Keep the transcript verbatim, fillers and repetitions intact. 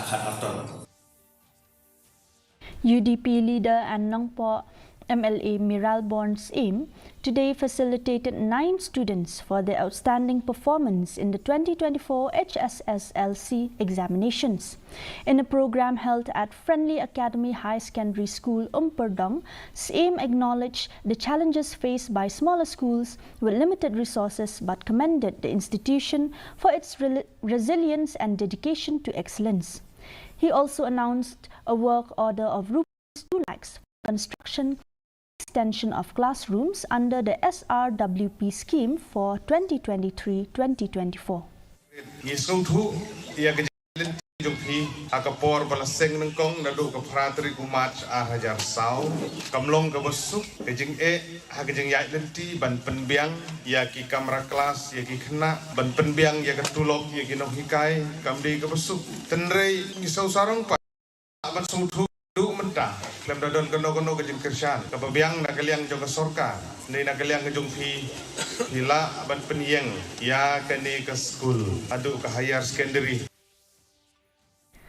Khatparton. U D P leader and Nongpoh M L A Mayralborn Syiem today facilitated nine students for their outstanding performance in the twenty twenty-four H S S L C examinations. In a program held at Friendly Academy High Secondary School, Umperdong, Syiem acknowledged the challenges faced by smaller schools with limited resources but commended the institution for its rel- resilience and dedication to excellence. He also announced a work order of rupees two lakhs for construction extension of classrooms under the S R W P scheme for twenty twenty-three twenty twenty-four. Ngi sngewthuh ïa ka jingïaid lynti jong phi ha ka por ba la seng nyngkong naduh ka phra tarik u March ar hajar saw. Kam long kaba suk ka jingeh ha ka jingïaid lynti ban pynbiang ïa ki kamra klas ïa ki khynnah, ban pynbiang ïa ka tulop ïa ki nonghikai, kam dei kaba suk. Hynrei ngi sngewsarong pat ban sngewthuh haduh mynta khlem da don kano kano ka jingkyrshan kaba biang na ka liang jong ka sorkar ne na ka liang ka jong phi, phi lah ban pynïeng ïa kane ka skul haduh ka higher secondary.